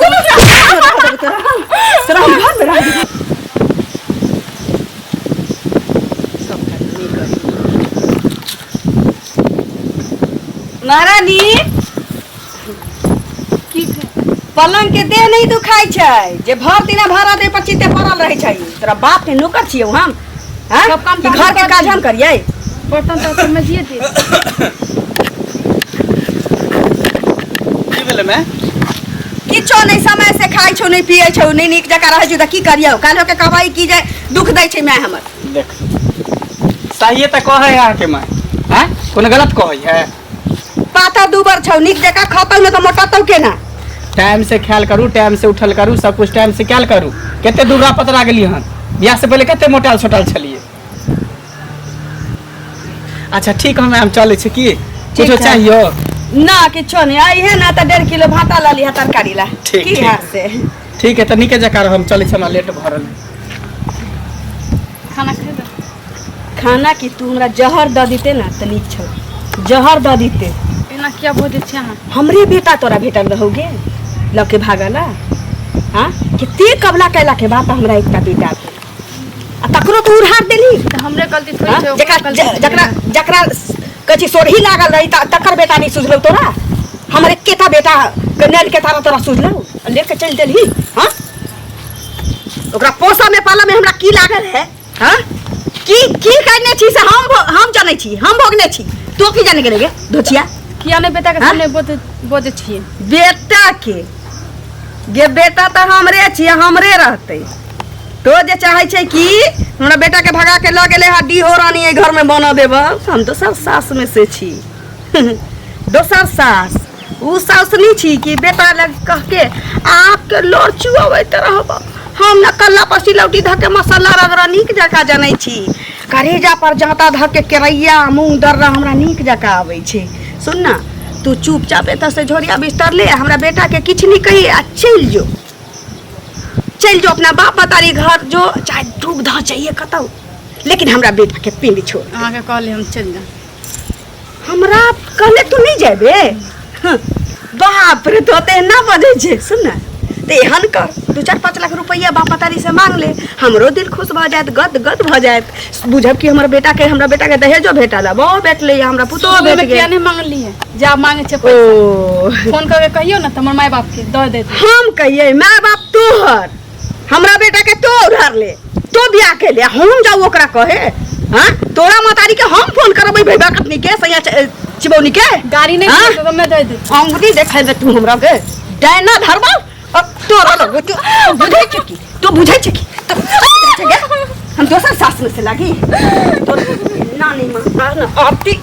तोरा तोरा हम घर में रह देबो। सब काज नहि करी। महारानी की भेल? पलंग के देह नहीं दुखाई छै जे भर दिना भरा देह पर चिते पड़ल रहै छै तोरा बाप के नौकर छियौ हम हैं सब काम कि तऽ घर हम के काज हम करियै बर्तन तर्तन में दिए दे की भेलै मैं किछो नहीं समय से खाइ छौ नहीं पियै छौ नहीं नीक जकाँ रहै छौ तऽ की करियौ काल्हि के कहबै की जे दुख दै छै माय हमर देख सहिए तऽ कहै है अहाँके माय हैं कोनो गलत कहै है पातर दूबर छौ नीक जकाँ खतौ ने तऽ मोटतौ केना टाइम से ख्याल करू टाइम से उठल करू सब कुछ टाइम से कैल करू कते दुबरा पतरा गेलियै हन बियाह से पहिले कते मोटाल सोटाल छलियै अच्छा ठीक हम हम चलै छी की कुछो है। चाहियो ना किछो नहीं आई है ना तऽ 1.5 किलो भाता लऽ लिहा तरकारी ला ठीक, की ठीक। है से ठीक है तऽ नीके जकाँ रहब, हम चलै छी हमरा लेट भऽ रहल है। खाना खेबै खाना की तू हमरा जहर दऽ दिते ना तऽ नीक छल जहर दऽ दिते एना किया बजै छी अहाँ हमरे बेटा तोरा भेटल रहोगे लऽ के भागला हाँ कते कबला कैला के बाद हमरा एकटा बेटा भेल आ तकरो तू उड़ार देली तऽ हमरे गलती थोड़ी हाँ? छै ओकरो जकरा गलती छै। जकरा जकरा कहै छी सोरही लागल रही त तकर बेटा नहीं सुझलौ तोरा हमर एकेटा बेटा के नैन के तारा तोरा सुझलौ आ लेके चलि देलही हाँ ओकरा पोसऽ में पालऽ में हमरा की लागल है हाँ की की करने छी से हम हम जानै छी हम भोगने छी तो की जाने गेले गे धोचिया किया नहि बेटा के हाँ? सामने बजै बजै छियै बेटा के गे बेटा तऽ हमरे छियै हमरे रहतै तो जे चाहै छै कि हमरा बेटा के भगा के लऽ गेलै हड्डी हो रानी एहि घर में बनऽ देब हम दोसर सास में से छी दोसर सास उ सास नहीं छी कि बेटा लग कह के आपके लोर चुअबैत रहब हम न कल्ला पर सिलौटी धऽ के मसाला रगड़ा नीक जकाँ जनै छी करेजा पर जाँता धऽ के केरैया मूँग दर्रा हमरा नीक जकाँ आबै छै सुन न तू चुपचाप एतऽ से झोरिया बिस्तर ले हमरा बेटा के किछु नहीं कही आ चलि जो चलि जो अपना बाप मतारी घर जो चाहे डूब धऽ चाहिए कतौ लेकिन हमरा बेटा के पिंड छोड़ अहाँके कहली हम चलि जाउ हमरा कहले तू नहीं जेबे हँ, बाप रे तो ते ना बजै छै सुन ने तऽ एहन कर 2-4-5 लाख रुपैआ बाप मतारी से मांग ले हमरो दिल खुश भऽ जायत गद गद भऽ जायत बुझब कि हमर बेटा के हमरा बेटा के दहेजो भेटल है बहु भेटलै हमरा पुतोहो शुरू में भेट किया गेल नहि मांगलियै जा मांगे छै पैसा ओ फोन करके कहियौ ने तऽ हमर माय बाप के दऽ देत हम कहियै माय बाप तोहर हमरा बेटा के तो उधार ले तो बियाह के ले हम जाऊ ओकरा कहे हाँ तोरा मतारी के हम फोन करबै भैया कतनी के सैया चिबौनी के गाड़ी नहि हाँ? मिलत तऽ मैं दऽ देत अंगुरी देखेबे तू हमरा के डायना धरबा अब तोरा लगो तू बुझै छै की तू बुझै छै की तू बुझै छै गे? हम दोसर सास में से लागी तोर नानी माँ ना आरती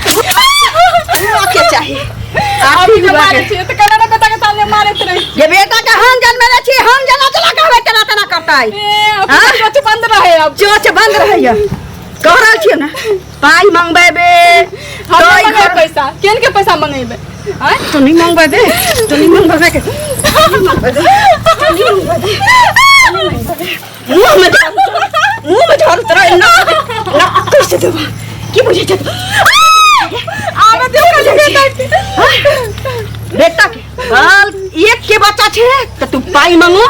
हुआ के चाही आरती अभी हुआ मारे के छियै तऽ कहले ने बेटा के सामने मारैत रही ये बेटा के हम जन्मेले छी हम जना चला कहबै तेना तेना करतै ए अब हाँ? चोच बंद रहे अब चोच बंद रहैया कह रहल छियै ने पाइ मंगबेबे हम तो नहि ई मंगेबै घर पैसा केन के पैसा मंगेबै आँय तू नहीं मंगबे दे तू नहीं मंगबे के तू नहीं मंगबे दे तू नहीं मंगबे दे तू नहीं मंगबे दे। मुंह में झाड़ू मुंह में झाड़ू तोरा ना ना कैसे देबा की बुझै छै तू? आबे दियौ की बुझै छै? बेटा के बाल एक के बच्चा छे त तू पाई मंगो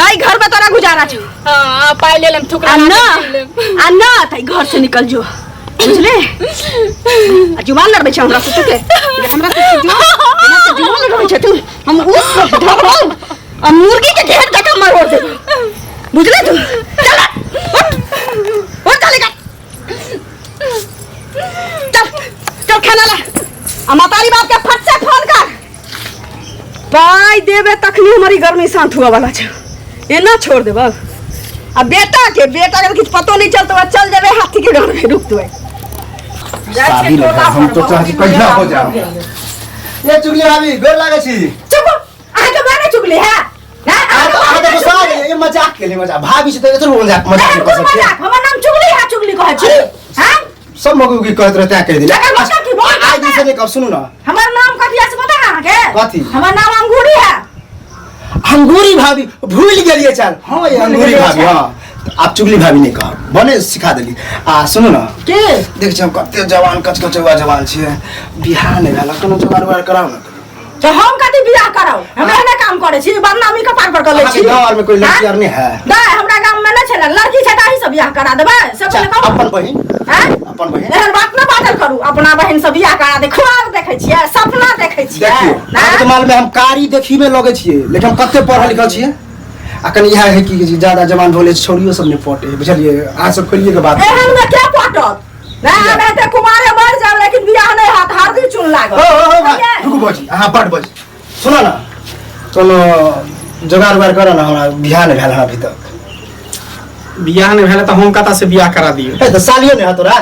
ताई घर में तोरा गुजारा छौ हाँ पाई ले लेम ठुकरा आ ना ले लेम आ ना ताई घर से निकल जो बुझले आ जुबान लड़बै छै हमरा से तू के जे हमरा से तू जुबान हमरा से जुबान लड़बै छै तू हम उस धरबौ आ मुर्गी के घेर जकाँ मरोड़ देबौ बुझले तू चल उठ उठ चलेगा चल चल खाना ला आ मातारी बाप के फट से फोन कर पाई देबे तखनी हमारी गर्मी शांत हुआ वाला छौ एना छोड़ देबो आ बेटा के किछु पतो नहीं चलतो चल जेबे हाथी के घर में रुक तू शादी लग हम तो चाहे कहिया हो जाओ ए चुगली भाभी गोर लागै छी चुप अहाँ के माने चुगली है अहाँ तऽ अहाँ तऽ गुस्सा गेलियै, ये मजाक केलियै मजाक भाभी छै तऽ एतबो मजाक मजाक नहि कऽ सकै हमर नाम चुगली है चुगली कहै छी अरे, हैं सब मौगी उगी कहैत रहै तैं कहि देलियै एकर मतलब की बोल आइ दिनसँ नहि कहब सुनू ने हमर नाम कथी है से पता है अहाँके कथी? हमर नाम अंगूरी है अंगूरी भाभी भूलि गेलियै चल हँ ये अंगूरी भाभी हँ आब चुगली भाभी नहीं कहब बने सिखा देली आ सुनू ना के देख छी हम कते जवान कचकचौआ जवान छियै बियाह नहि भेल कोनो जोगाड़ उगाड़ कराउ ने तो हम कथी बियाह कराउ हम एहने काम करै छी बदनामी कपार पर कर लै अहाँके छी गाँव आरमे कोई लड़की आर नहीं है नहि हमरा गाम में नहि छै ने लड़की छै तऽ अहीं से बियाह करा देबै से पहिले कहू अपन बहिन आँय? अपन बहिन एहन बात नहि बाजल करू अपना बहिन से बियाह करा दे ख्वाब देखै छियै सपना देखै छियै देखियौ अहाँके तऽ मालूम है हम कारी देखी में लगै छियै लेकिन हम कते पढ़ल लिखल छियै आ कनि इएह है कि जे ज्यादा जवान भऽ गेलै छौड़ियो सब नहि पटे है बुझलियै अहाँ सब खोलिए के बात एहन में के पटत नहि हम हेतै कुमारे मर जाब लेकिन बियाह नहि होत हरदी चून लागत ओ, ओ, ओ, भाइ, रुकू भौजी अहाँ बड बजी सुनऽ ने कोनो जोगाड़ उगाड़ करऽ ने हमरा बियाह नहि भेल हन अभी तक बियाह नहि भेल तऽ हम कतऽ से बियाह करा दियौ ए तऽ सालियो नहि है तोरा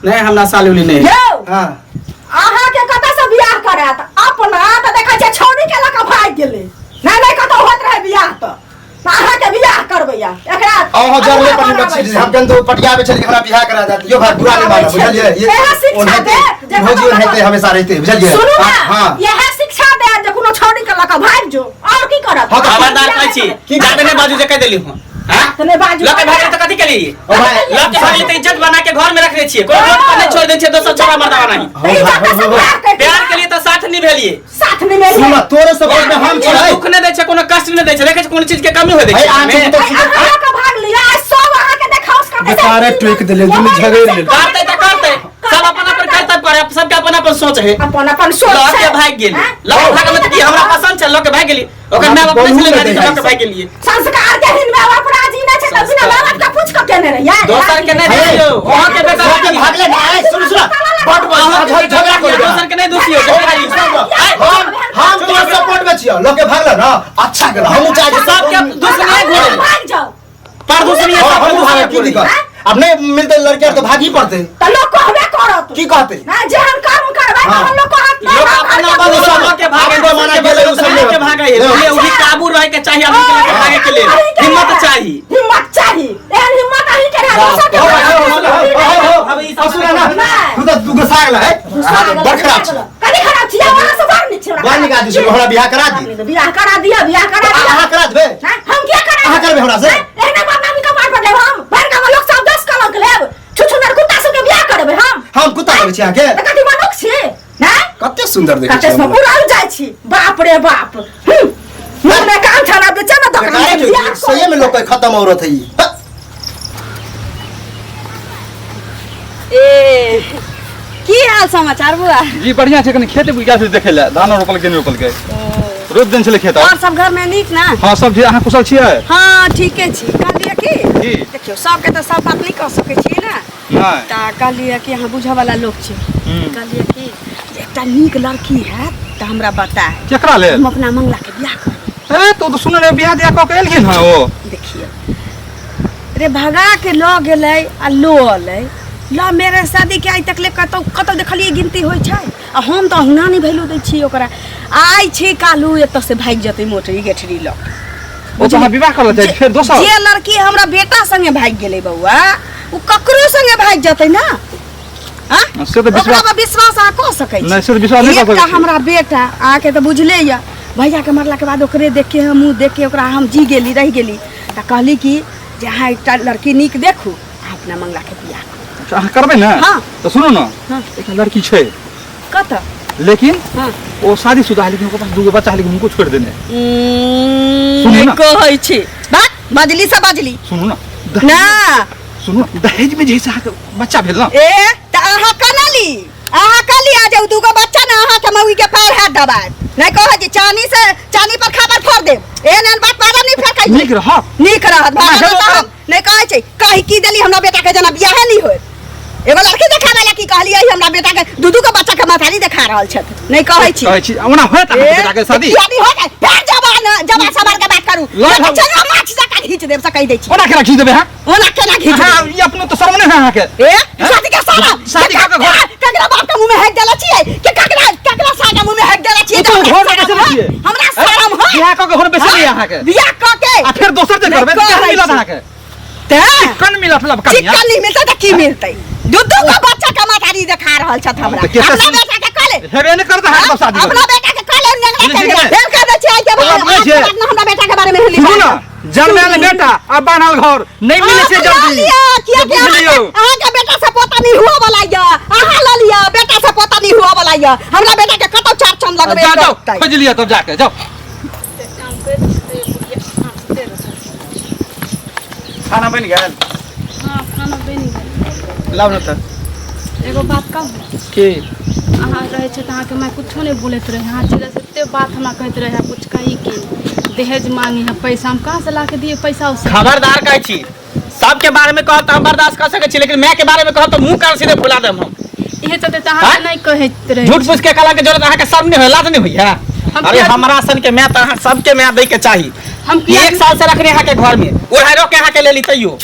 नहि हमरा साली उली नहि है। यौ हाँ अहाँके कतऽ से बियाह करायत अपना तऽ देखै छियै छौड़ी के लऽ कऽ भागि गेलै नहि नहि कतऽ होइत रहै बियाह तऽ अहाँके बियाह करबैया एकरा अहाँ जरले पर निमक छी हम केन तो पटियाबे छली हमरा बियाह करा देत यो भाई बुरा नहीं मानब बुझलियै ये एहे शिक्षा ओनाहिते देत जे भौजी कतौ ओनाहिते हमेशा रहते बुझलियै सुनू ना हाँ इएह शिक्षा देत जे कोनो छौड़ी के लऽ कऽ भागि जो आओर की करत हाँ, तऽ खबरदार कहै छी की जाबे नहि बाजू जे कहि देली हूँ हाँ? तऽ नहि बाजू लऽ के भागले तऽ कथी केलियै ओ भाई लऽ के भागले तऽ इज्जत बना के घर में रखने छियै कोनो रोड पर नहि छोड़ि दै छियै दोसर छोरा मर्दावा नहीं तऽ ई जतऽ से बियाह करि प्यार के लिए तऽ साथ नहीं भेलियै साथ नहि भेलियै सुन तोरे सपोर्ट में हम कोनो छियै दुख नहि दै छै कोनो कष्ट नहि दै छै देखै छै कोनो चीज के कमी होइ दै भाई, छै अहाँ घरमे? तो- आइ अहाँ लऽ कऽ भाग लिअ आइ सब अहाँके देखाउस करतै बेकारे टोकि देलियै, दुनू झगड़ि लेलकै। करतै तऽ करतै सब अपन अपन कर्तव्य करे सबके अपन अपन सोच है अपन अपन सोच लऽ के छै। भागि गेली आँय? लऽ के भागल तऽ की हमरा पसंद छै लऽ के भागि गेली ओकर माय बाप नहि छलै गाड़ी तऽ लऽ के भागि गेलियै संस्कार के हिन माय बाप राजी नहि छै तऽ बिना माय बाप के पूछ कऽ केने रहियै दोसर के नहि दोषियौ अहाँ के बेटा लऽ के भागले ने ए सुन सुन बड बड झगड़ा कर दोसर के नहि दोषियौ हम हम तोरा सपोर्ट में छियै लऽ के भागल ना अच्छा गेल हमहूँ चाहै छी सबके दुश्मनी घोड़े भागि जाउ पर दुश्मनी हाँ, सब हमहूँ भागे की दिक्कत अब नहीं मिलते लड़की आर तो भागी पड़ते तऽ लोक कहबे करत की कहते नहि जेहन कर्म करबै हाँ। तहन लोक कहत नहि, लोक हम अपन घर के अपन पुरुष। लऽ के भागे अपन जमाना गेलै, उ सब लऽ के भागे है उही काबू रहे के चाहिए आदमी के लऽ के भागे के लेल अहीं के हिम्मत रहै। चाही हिम्मत चाही एहन हिम्मत अहीं के रहै दोसर के हो, रहै। हो, हो, हो, हो, सुन ना नहि। तू तो तू गुस्सा गेल है बड़ खराब छै कनी खराब छी अहाँ से बड़ नीक छै बड़ नीक आदमी छै हमरा बियाह करा दी बियाह करा दिया बियाह करा दिया अहाँ करा देबै हैं? हम किया करा अहाँ करबै हमरा से? एहने बदनामी कपार पर लेब हम भरि गाममे लोक सब 10 कलंक लेब छुछुनर कुत्ता सबके बियाह करबै हम हम कुत्ता लगै छी अहाँके तऽ कथी मनुख छी हैं कते सुंदर देखै कते छी से हमरा। उड़ल जाइ छी बाप रे बाप हम्म, मुँह में काम छना बेचे ना दोकान बेकारे में बियाह छै, सही में लोग के खत्म औरत है ई। हट। ए की हाल समाचार बुआ जी बढ़िया छै कनि खेत बुझा छै देखै लए धान रोपल के नहि रोपल के रोपि देने छलै खेत और सब घर में नीक ना हँ सब छै अहाँ कुशल छियै हाँ ठीके छी कहलियै की की देखियौ सबके तऽ सब बात नहि कह सकै छियै ने नहि तऽ कहलियै कि अहाँ बुझऽ वाला लोक छी कहलियै कि जे एकटा नीक लड़की हैत तऽ हमरा बताए केकरा लेल हम अपना मंगला के बियाह करबै ए तो तऽ सुनने रहियै बियाह दिया कऽ के एलखिन हँ ओ देखियौ रे भगा के लऽ गेलै आ लो अलै लव मैरिज शादी के आइ तक ले कतौ कतौ देखलियै गिनती होइ छै आ हम तऽ अहुना नहि वैल्यू दै छियै ओकरा आइ छी काल्हू एतऽ से भागि जेतै मोटरी गेठरी लऽ के। ओ तऽ अहाँ विवाह करऽ चाहै छी फेर दोसर जे लड़की हमरा बेटा संगे भागि गेलै बौआ ओ ककरो संगे भागि जेतै ने आँ? से तऽ ओकरा विश्वास पर विश्वास अहाँ कऽ सकै छी नहि, से तऽ विश्वास नहि कऽ सकै एकटा छी। हमरा बेटा अहाँके तऽ बुझले यऽ भैया के मरला के बाद ओकरे देख के हम मुँह देख के ओकरा हम जी गेली रहि गेली तऽ कहली कि जे अहाँ एकटा लड़की नीक देखू अहाँ अपना मंगला के बियाह करू अच्छा, अहाँ करबै ने हाँ। तऽ सुनू ने हाँ। एकटा लड़की छै कतऽ लेकिन हाँ। ओ शादीशुदा है लेकिन ओकर पास दूगो बच्चा है लेकिन हुनको छोड़ि देने सुनू ना। कहै छी बात बजली से बजली सुनू ने ना सुनू ने दहेज में जे है से अहाँके बच्चा भेल ने ए तऽ अहाँ केना ली अहाँ कऽ लिया जे दूगो बच्चा ने अहाँके मौगी के पैर हाथ दबायत नहि कहै छी चानी से चानी पर खापर फोड़ देब एहन एहन बात बाजब नहि फेकै नीक रहत नीक रहत हेबो भागल करत। नहि कहै छै कही की देली हमरा बेटा के जेना बियाहे नहि होय एगो लड़की देखाबै ला की कहलियै हमरा बेटा के दू दू के बच्चा के माथारी देखा रहल छथि नहि कहै छी कहै छी ओना होयत अहाँके बेटा के शादी किया नहि होयत फेर जवान जवान सवाल के बात करू लऽ नहि तऽ हम- चलू माछ जकाँ घीच देब से कहि दै छी ओना केना खींच देबै अहाँ ओना केना घीच अहाँ देब ई अपनो तऽ शर्म नहि है अहाँके ए शादी के सारा शादी कऽ के घर- ककरा बाप के मुंह में हेक देले छियै के ककरा ककरा सागा मुंह में हेक देले छियै ओ तऽ घर में बैसल छियै। हमरा शरम है बियाह कऽ के घर बैसल यऽ अहाँके बियाह कऽ के आ फेर दोसर जे नहि करबै तऽ कहै केहन मिलत छी। अहाँके तें चिक्कन मिलत लब कनिया चिक्कन नहीं मिलतै तऽ की मिलतै दू दू गो बच्चा के मातारी देखा रहल छथि हमरा तऽ केते अपना सुन- बेटा के कहले हेबे नहि करत अहाँके तब शादी अपना बेटा के कहले नेंगरा बुझै के छियै? फेर कह दै छियै आइ के बाद बुझै छियै? आज के बाद ना हमरा बेटा के बारे में हेली सुनू ना जन्मायल बेटा आ बान्हल घर नहीं मिले छै जल्दी लिया किया से बुझि लियौ अहाँके बेटा से पोता नहीं हुआ वाला या अहाँ ल लिया बेटा से पोता नहीं हुआ वाला या हमरा बेटा के कतौ चार चांद लगबे जा जाओ करतै। खोजि लिअ तब जाके जाओ खाना बनि गेल हाँ खाना बनि गेल लाउ ने तऽ एगो बात कहू की अहाँ रहै छै तऽ अहाँके माय कुछो नहि बोलैत रहै अहाँ चलि जाइ एते बात हमरा कहैत रहै कुछ कही की दहेज मांगी है पैसा हम कहाँ से ला के दिए पैसा उसे खबरदार कहै छी सबके बारे में कहब तऽ हम बर्दाश्त कर सकै छी लेकिन माय के बारे में कहब तऽ मुंह कान सीधे फुला देब हम इहे चलते तऽ अहाँके आँय? नहि कहैत रहै झूठ फूस के कहला के जरूरत अहाँके शर्म नहीं होय लाज नहीं होइया हम अरे किया- हमरा सन के माय तऽ अहाँ सबके माय दै के चाही हम किया एक साल से रखने अहाँके घर में ओढ़ाई रोक के अहाँके लेली तैयो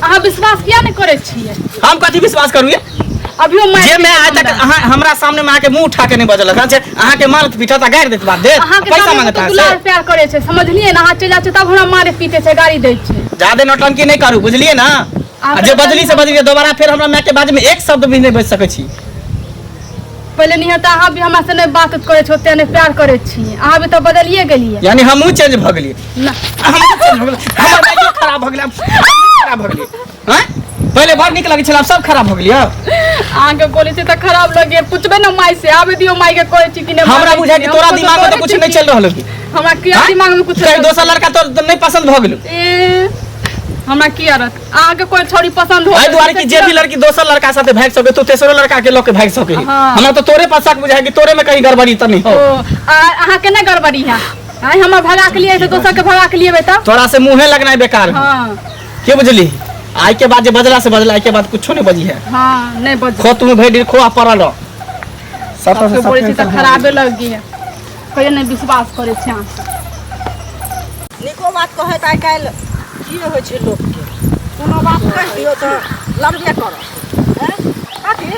अहाँ विश्वास किया नहि करै छियै हम कथी विश्वास करू ये अभियो मारि जे मैं आज हमरा। तक अहाँ हमरा सामने में अहाँके मुंह उठा के नहीं बजलक हन से अहाँके मारत पीटत आ गारि देत बात देत अहाँके पैसा सामने मांगत तऽ अहाँ दुलार से प्यार करै छै समझलियै ने अहाँ चलि जाइ छै तब हमरा मारे पीटे छै गाड़ी दै छै ज्यादे नौटंकी नहीं करू बुझलिए ना आ जे बजली से बजली दोबारा फेर हमरा माय के बाज में एक शब्द भी नहीं बज सकै छी पहिले नहीं तऽ अहाँ भी हमरा से नहि बात करै छै ओते नहि प्यार करै छी अहाँ भी तऽ बदलिए गेलियै यानी हमहूँ चेंज भऽ गेलियै ना हमहूँ चेंज भऽ गेलियै हमर माइयो खराब भऽ गेलै हमहूँ खराब भऽ गेलियै आँय पहिले बड़ नीक लगै छलै आब सब खराब भऽ गेलियै अहाँके बोलै छै तऽ खराब लगे पूछबै ने माय से आबे दियौ माय के कहै छी कि नहि हमरा मानै बुझाय कि छी। तोरा हम दिमाग में तऽ करै कुछ छी नहीं कि- चलि रहल हो हमरा किया दिमाग में कुछ कहीं दोसर लड़का तोर नहि पसंद भऽ गेलौ ए हमरा किया रहत अहाँके कोई छौड़ी पसंद हो एहि दुआरे कि जे भी लड़की दोसर लड़का साथे भागि सके तो तेसरो लड़का के लऽ के भागि सके हाँ। हमरा तऽ तोरे पर शक बुझाय कि तोरे में कहीं गड़बड़ी तऽ नहीं हो ओ अहाँके नहि गड़बड़ी है आइ हमरा भगा के लिए तऽ दोसर के भगा के लिए तब तोरा से मुँहे लगनाइ बेकार हो हाँ के बुझली आइ के बाद जे बजला से बजला आइ के बाद कुछो नहीं बजी है हाँ नहीं बज खो तुम भरि खो आ पड़ल रह। सब सबके सब बोलै छी तऽ टेंशन खराबे लग गया कहियो नहि विश्वास करै छी अहाँ नीको बात कहै तऽ आइ काल्हि की होइ छै लोकके कोनो बात कहि दियौ तऽ लड़बे करत हैं काकी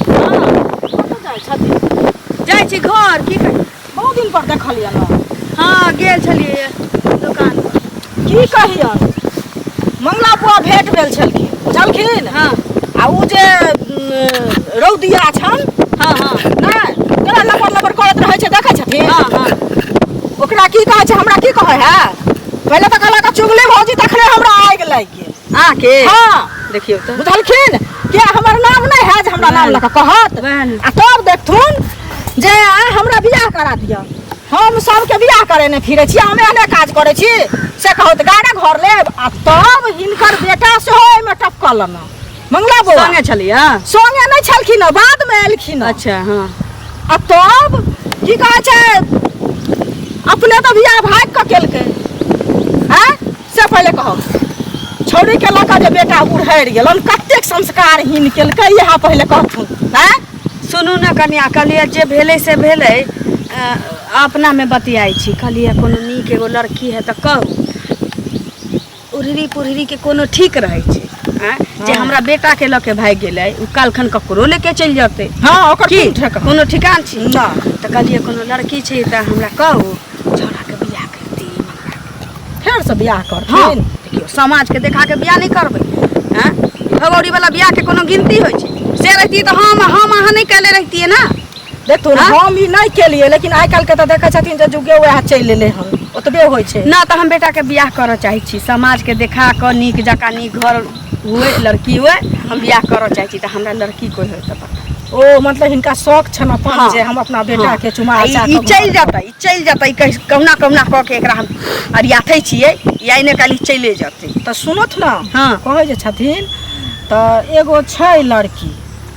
कतऽ जाइ छथिन जाइ छी घर की करी बहुत दिन पर देखलियै ने हँ गेल छलियै दोकान पर की कहियन मंगला बुआ भेंट भेल छलखिन बुझलखिन हँ आ ओ जे रौदिया छन हँ हँ नहि केना लबर लबर करैत रहै छै देखै छथिन हँ हँ ओकरा की कहै छै हमरा की कहै है पहिले तऽ कहलक चुगली भौजी तखने हमरा आगि लागि गेल अहाँके हँ देखियौ तऽ बुझलखिन कि हमर नाम नहि है जे हमरा नाम लऽ कऽ कहत वएह ने। आ तब देखथुन जे आ हमरा बियाह करा दिअ हम सबके बियाह करे नहि फिरै छी हम एहने काज करै छी से कहत गाड़ा घर लेब आ तब हिनकर बेटा सेहो एहिमे टपकल न मंगला बौआ संगे छलियै संगे नहि छलखिन बादमे एलखिन अच्छा हँ आ तब की कहै छै अपने तऽ बियाह भागि कऽ केलकै आँय से पहिले कहब छौड़ीके लऽ कऽ जे बेटा उड़हरि गेलन कतेक संस्कारहीन केलकै इएह पहिले कहथुन आँय सुनू ने कनिया कहलियै जे भेलै से भेलै अपनामे बतियाइ छी कहलियै कोनो नीक एगो लड़की है तऽ कहू उड़हरी पुरहरी के कोनो ठीक रहै छै आँय जे हमरा बेटा के लऽ के भागि गेलै ओ काल्खन ककरो लेके चलि जेतै हँ ओकर की कोन ठेकान कोनो ठिकान छै ना। तऽ कहलियै कोनो लड़की छै तऽ हमरा कहू छौड़ाके बियाह करती फेरसँ बियाह हँ करथिन देखियौ समाजके देखा के बियाह नहि करबै आँय भगौरी वाला बियाह के कोनो गिनती होइ छै से रहितियै तऽ हम हम अहाँ नहि केले रहितियै ने देखथुन हाँ? हम ई नहि केलियै लेकिन आइ काल्हिके तऽ देखै छथिन जे जुगे वएह चलि एलै हन ओतबे होइ छै ना तऽ हम बेटाके बियाह करऽ चाहै छी समाजके देखा कऽ नीक जकाँ नीक घर हुए लड़की हुए हम बियाह करऽ चाहै छी तऽ हमरा लड़की कोइ होय तऽ बता ओ मतलब हिनका शौक छनि अपन हाँ। जे हम अपना बेटा के चुमा आ ई ई चलि जेतै ई चलि जेतै कहुना कहुना कऽ के एकरा हम अरियाथै छियै ई आइ ने काल्हि चलि जेतै तऽ सुनथ ने हाँ। कहै जे छथिन तऽ एगो छै लड़की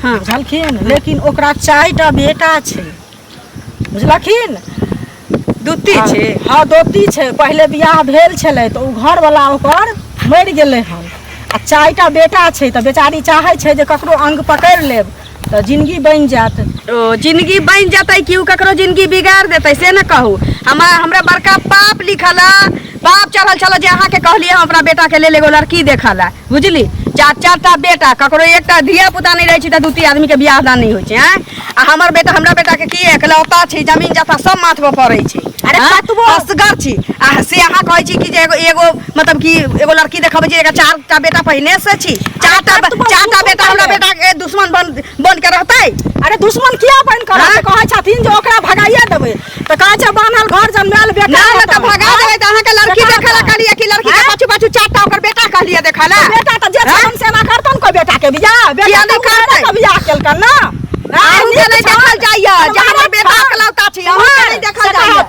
हाँ। बुझलखिन लेकिन ओकरा चारिटा बेटा छै बुझलखिन दूती छै हँ दोती छै पहिले बियाह भेल छलै तऽ ओ घरवला ओकर मरि गेलै हन आ चारिटा बेटा छै तऽ बेचारी चाहै छै जे ककरो अंग पकड़ि लेब तऽ जिनगी बनि जायत ओ जिंदगी बनि जेतै कि ओ ककरो जिंदगी बिगाड़ देतै से ने कहू हमरा हमरा बड़का पाप लिखल है पाप चढ़ल छल जे अहाँके कहलियै हम अपना बेटाके लेल एगो लड़की देखल है बुझली चार चार टा बेटा ककरो एकटा धिया पुता नहि रहै छै तऽ दू तीन आदमी के बियाह दान नहि होइ छै आँय आ हमर बेटा हमरा बेटा के की एकलौता छै जमीन जथा सब माथ पर पड़ै छै अरे आँय? कतबो- असगर छी आ से अहाँ कहै छी कि जे एगो एगो मतलब कि एगो लड़की देखबै छी एकर चार टा बेटा पहिने से छी चार टा कतबो चार टा दुश्मन बेटा हमरा छलै। बेटा के दुश्मन बन बन के रहतै अरे दुश्मन किया बनि कऽ रहतै? हाँ? कहै छथिन जे ओकरा भगाइए देबै तऽ कहै छै बान्हल घर जनमायल बेटा ना ना तऽ हेतनि। भगा देबै तऽ अहाँके लड़की बेटा देखा किया नहि करतै? बियाह केलका ना। अहूँ के नहि देखल जाइए जे हमर बेटा अकलौता छी, अहूँ के नहि देखल जाइए।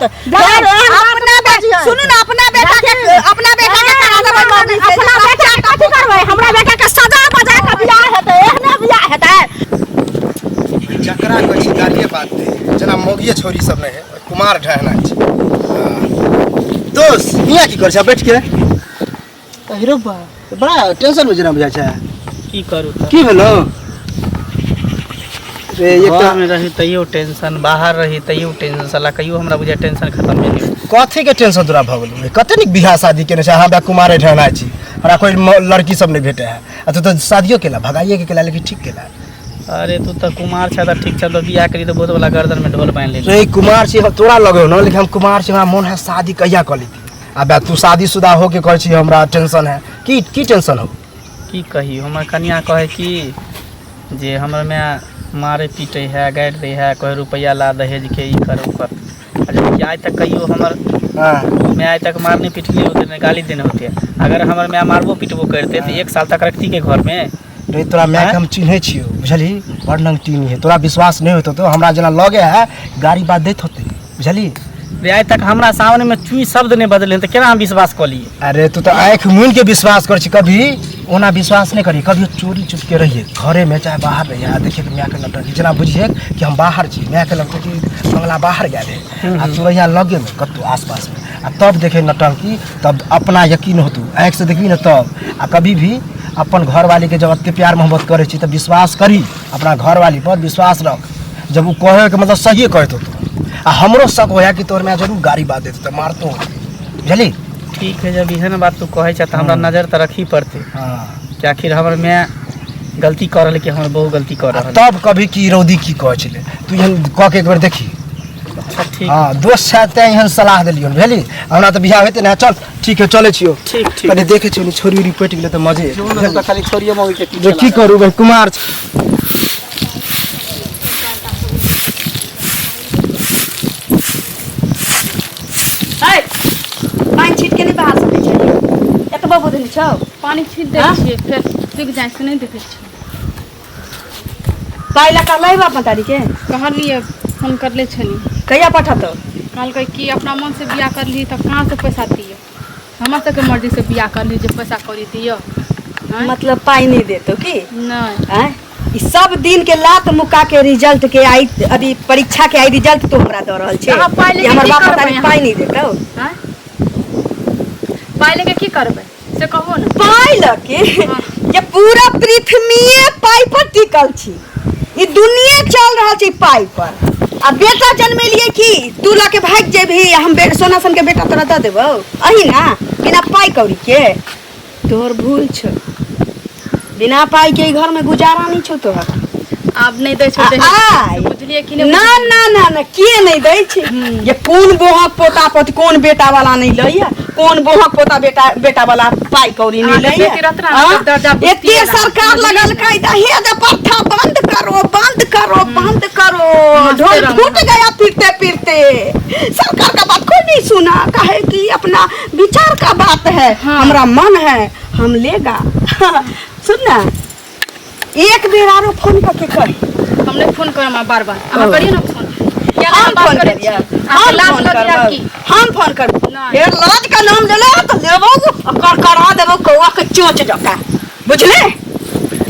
अपना बेटा, सुनू ने, अपना बेटा के, अपना बेटा के करा देबै मौगी से। अपना बेटा के कथी करबै? हमरा बेटा के सजा बजा के बियाह हेतै, एहने बियाह हेतै। जकरा कहै छी गाड़िए बात दे, जेना मौगिए छौरी सब नहि है, कुमार ढहना छै। दोस्त हियाँ की करै छै बैठ के? हीरो बा बड़ा टेंशन में जेना बुझाइ छै। की करू तऽ? की भेलो रे? एकटा घरमे रही तैयो टेंशन, बाहर रही तैयो टेंशन, साला कहियो हमरा बुझाय टेंशन खत्म भेल। कथी के टेंशन तोरा भऽ गेलौ? कते नीक बियाह शादी केने छै। हमरा कुमारे ढहना छी, हमरा कोई लड़की सब नहि भेटे है, आ तू तऽ शादियो केला, भगाइए के केला, लेकिन ठीक केला। अरे तू तऽ कुमार छ तऽ ठीक छ, तऽ बियाह करी तऽ बहुत वाला गर्दन में ढोल बान्हि लेली। रे कुमार छी हम, तोरा लगे न, लेकिन हम कुमार छी, हमरा मोन है शादी कहिया कऽ लेती। आ तू शादीशुदा हो के कहै छी हमरा टेंशन है, की की टेंशन हो? की कही, हमर कनिया कहे कि जे हमर माय मारे पीटे है, गारि दै है, कहे रुपैआ ला दहेज के, ई कर ओ कर। आ जबकि आइ तक कहियो हमर माय आइ तक मारने पीटने होते, नहि गाली देने होते। अगर हमर माय मारबो पीटबो करते तऽ एक साल तक रखती के घर में? रे तोरा माय के हम चिन्है छियौ, बुझलही, बड़ नंगटीनी है। तोरा विश्वास नहि होइत होतौ, हमरा जेना लगे है गाड़ी बात दैत होतै, बुझलही। रे आइ तक हमरा सामने में चुई शब्द नहि बदले तऽ केना हम विश्वास कऽ लिए? अरे तू तऽ आँखि मूनि के विश्वास कर छी, कभी ओना विश्वास नहि करी। कभी चोरी चुप के रहिए घरे में चाहे बाहर रहिए, आ देखिए माय के नटंकी, जेना बुझिए कि हम बाहर छी, माय के लगतै कि मंगला बाहर गेल है, आ तू रहिया लगे में कतौ आस पास में, आ तब देखे नटंकी, तब अपना यकीन होतू, आँखि से देखबी ने तब। आ कभी भी अपन घरवाली के जब एते प्यार मोहब्बत करै छी तऽ विश्वास करी, अपना घरवाली पर विश्वास रख, जब ओ कहे के मतलब सहिए कहैत होतू। आ हमरो शक होया कि तोहर माय जरूर गाड़ी बात देत तऽ मारतो, बुझली। ठीक है, जब एहन बात तू कहै छ तऽ हमरा नजर तऽ रखही पड़तै। हाँ। कि आखिर हमर माय गलती कऽ रहल कि हमर बहू गलती कऽ रहल। तब कभी की रौदी की कहै छलै, तू एहन कऽ के एक बेर देखी। अच्छा ठीक। हाँ दोस्त छै तें एहन सलाह देलियौ, बुझली। हमरा तऽ बियाह हेतै ने, चल ठीक है, चलै छियौ। ठीक ठीक। कनि देखै छियौ, छोरी उरी पटि गेलै तऽ मजे एतै। तऽ खाली छोरिये मौगी के जे की करू भाइ, कुमार छी। है पानि छीट के नहि बहा सकै छै, एतबो बुद्धि नहि छौ? पानि छीट दै छियै फेर सूखि जाइ छै, नहि देखै छियै। पाइ लए कहलै बाप मतारी के? कहलियै, फोन करले छलियै। कहिया पठतौ? कहलकै कि अपना मन से बियाह करलिही तऽ कहाँ से पैसा दिअ, हमरा सबके मर्जी से बियाह करलिही जे पैसा कौड़ी दिअ। मतलब पाइ नहि देतौ की? नहि। आँय, ई सब दिन के लात मुक्का के रिजल्ट के आई अभी परीक्षा के आई रिजल्ट तो हमरा दऽ रहल छै अहाँ पाइ कि लेके हमर की बाप करबै मतारी अहाँ? पाइ नहि देतौ? आँय, पाइ लेके की करबै से कहू ने। पाइ लऽ के जे पूरा पृथ्वीए पाइ पर टिकल छी, ई दुनिया चल रहल छै पाइ पर। आ बेटा जन्मेलियै की तू लऽ के भागि जेबही, आ हम सोना सन के बेटा तोरा दऽ देबौ अही ना बिना पाइ कौड़ी के? तोहर भूल छौ, बिना पाइ के ई घर में गुजारा नहीं छौ तोहर। आब नहि दै छै आ दहेज। आइ। बुझलियै कि नहि? ना ना ना ना, के नहीं दै छै? ये कोन बोहक पोता पोती, कोन बेटा वाला नहीं लैया, कोन बोहक पोता बेटा बेटा वाला पाइ कौड़ी नहीं अहाँके लैया? बेटी रहत ने, हाँ? तऽ दर्जा बुझतियै एते ने। सरकार लगलकै दहेज प्रथा बंद करो, बंद करो, बंद करो, ढोल रहू। फूट गया फिरते फिरते। सरकार का बात कोई नहीं सुना, काहे कि अपना विचार का बात है। हमरा मन है हम लेगा। सुन ना, एक बेर आरो फोन करके कही। हम नहि फोन करब अहाँ बार बार, अहाँ करियौ ने फोन। किया हम बात फोन करै करियै? छी? अहाँके हम लाज फोन लगैया करबै की? हम फोन करबै। नहि। फेर लाज का नाम लेले तऽ लेबो आ करकरा देबो कौआ के चोंच जकाँ, बुझले?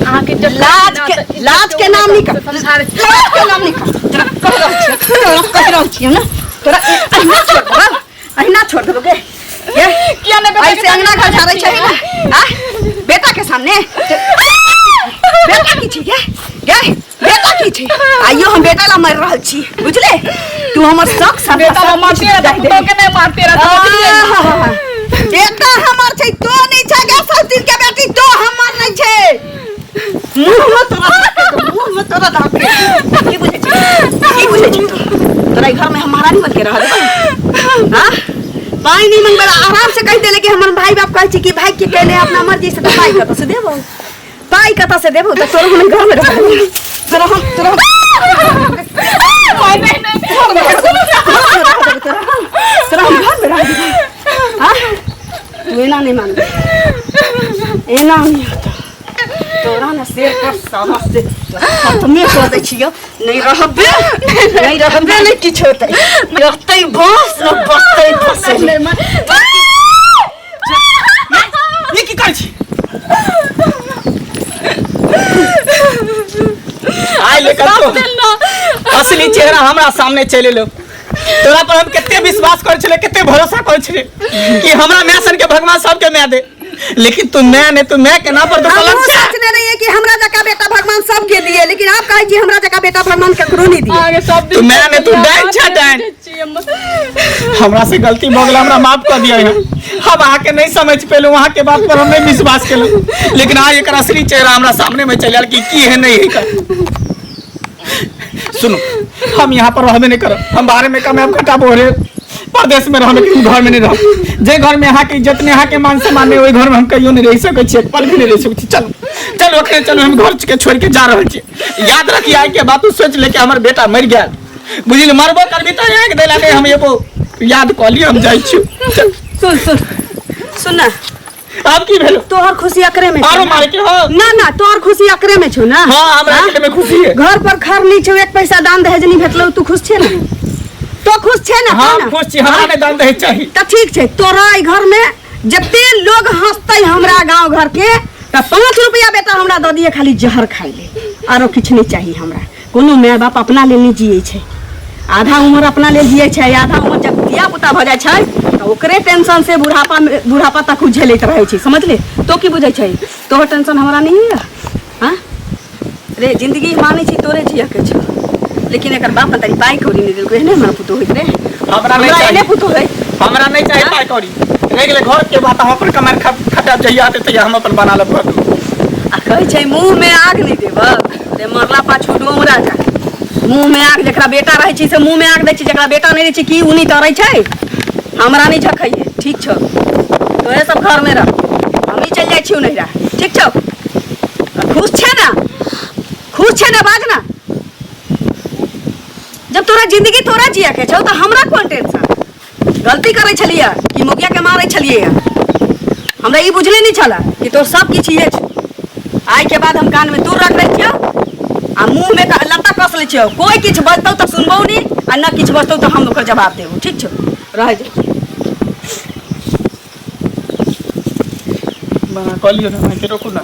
अहाँके इज्जत लाज ना के तऽ इज्जत लाज के नाम निकाल, समझा रहल छी। लाज के नाम निकाल। तोरा कहि रहल छियौ, तोरा कहि रहल छियौ ने, तोरा अहिना छोड़ देबौ, अहिना छोड़ देबौ गे। गे किया नहि बेटा के ऐसे अंगना घर झाड़ै छै ने आ बेटा के सामने? बेटा की छै गे? गे बेटा की छै? आइयो हम बेटा ला मरि रहल छी, बुझले? तू हमर शौक सब बेटा ला मारते रह, पुतोह के नहि मारते रह, समझलियै? आहा, बेटा हमर छै, तो नहीं छै गे सब दिन के बेटी, तो हमर नहीं छै। मुंह में तोरा धके, मुंह में तोरा धके। की बुझै छी, की बुझै छी तू? तोरा ई घर में हम महारानी बन के रह देबै? हाँ, पाइ नहीं मंगबै, आराम से कहि देले कि हमर भाई बाप कहै छै कि भाई के कहले अपना मर्जी से, तऽ पाइ कतऽ से देबौ? पाइ कतऽ से देबौ? तऽ तोरा हम घर में रह देबै, तोरा हम, तोरा हम घर में रह देबै, तोरा हम, तोरा हम घर में रह देबै। हाँ, तू एना नहीं मानबे, एना नहीं होता तोरा ने। शेर पर सामा से खत्मे कऽ दै छियौ। नहीं रहबे, नहीं रहबे, नहीं किछु होतै, रहतै बस न बसतै बस। ई की करै छी? आइ लेकर तो असली चेहरा हमरा सामने चलि एलो। तोरा पर हम कते विश्वास करै छलै, कते भरोसा करै छलै कि हमरा माय सन के भगवान सबके माय दे, लेकिन तू माय ने, तू माय के नाम पर तो कलंक हमहूँ छै। सोचने रहिए कि हमरा जकाँ बेटा भगवान सबके दिए, लेकिन आप कहै छी हमरा जकाँ बेटा भगवान ककरो नहीं दिए। अहाँके सब तू माय ने, तू डाइन छै, डाइन। हमरा से गलती भऽ गेल, हमरा माफ कऽ दिअ। हम अहाँके नहीं समझ पेलहुँ, अहाँके बात पर हम नहीं विश्वास केलहुँ, लेकिन आइ एकर असली चेहरा हमरा सामने में चलि आयल कि की है नहीं है। सुनू, हम यहाँ पर रहबे नहीं करब, हम बाहरे में कमाएब खटाब, ओहरे परदेश में रहब, लेकिन घर में नहीं रहब। जे घर में अहाँके इज्जत नहीं, अहाँके मान सम्मान नहीं, ओहि घर में हम कहियो नहीं रहि सकै छियै, एक पल भी नहीं रहि सकै छी। चलू चलू, अखने चलू, हम घर के छोड़ के जा रहल छी। याद रखिए, आइ के बात तू सोच ले कि हमर बेटा मरि गेल, बुझली? मरबो करबी तऽ आगि देला नहीं हम एबो, याद कऽ लिअ। हम जाइ छी, चल। सुन सुन सुन ना। आब की भेलो? तोहर खुशी अकरे में छौ आरो ना? मारे के? हाँ। ना ना, तोहर खुशी अकरे में छौ ना? हाँ, हमरा अकेले में खुशी है। घर पर घर नहीं छौ, एक पैसा दान दहेज नहीं भेटलौ, तू खुश छे ना? तो खुश छे ना? हाँ। ना? खुश छी, हमरा नहि दान दहेज चाही। तऽ ठीक छै, तोरा एहि घर में जते लोग हंसतै हमरा गांव घर के, तऽ 5 रुपया बेटा हमरा दऽ दिए खाली जहर खाइ ले, आरो किछु नहीं चाही हमरा। कोनो माय बाप अपना लेल नहीं जियै छै, आधा उम्र अपना लेल जियै छै, आधा उम्र जब धिया पुता भऽ जाइ छै तऽ ओकरे टेंशन से बुढ़ापा में बुढ़ापा तक उ झेलैत रहै छै, समझले? तो की बुझै छै? तोहर टेंशन हमरा नहीं होइए? हाँ रे, जिंदगी मानै छी तोरे जियऽ के छौ, लेकिन एकर बाप तनी पाइ कौड़ी नहि देलकै, एहने हमरा पुतोह होइत रे। हमरा नहि हमरा एहने चाही। पुतोह है। हमरा नहि चाही पाइ कौड़ी। रहि गेलै घर के बात, हम अपन कमाइ खटाब, जहिया आते तहिया हम अपन बना लेब घर। आ कहै छै मुँह में आग नहि देबऽ रे, मरला पाछू डोम राजा। मुँह में आग, जकरा बेटा रहै छै से मुँह में आग दै छै, जकरा बेटा नहि रहै छै की उ नहि तरै छै? हमरा नहि झखैये, ठीक छौ? तोरे सब घर में रह, हमही चलि जाइ छियौ नैहरा, ठीक छौ? खुश छै ना? खुश छै ना? बाज ना। जब तोरा जिंदगी तोरा जिया के छौ तऽ हमरा कोन टेंशन? गलती करै छलियै कि मुखिया के मारै छलियै, हमरा ई बुझले नहीं छला कि तोर सब किछु ये छौ। आइ के बाद हम कान में दूर रख लै छियौ आ मुंह में लत्ता कस लै छियौ। कोई किछु बजतौ तऽ सुनबौ नहीं आ न किछु बजतौ तऽ हम ओकर जवाब देबौ, ठीक छौ? रहै जो। बना कऽ लियौ ने, अहाँके रोकू ना।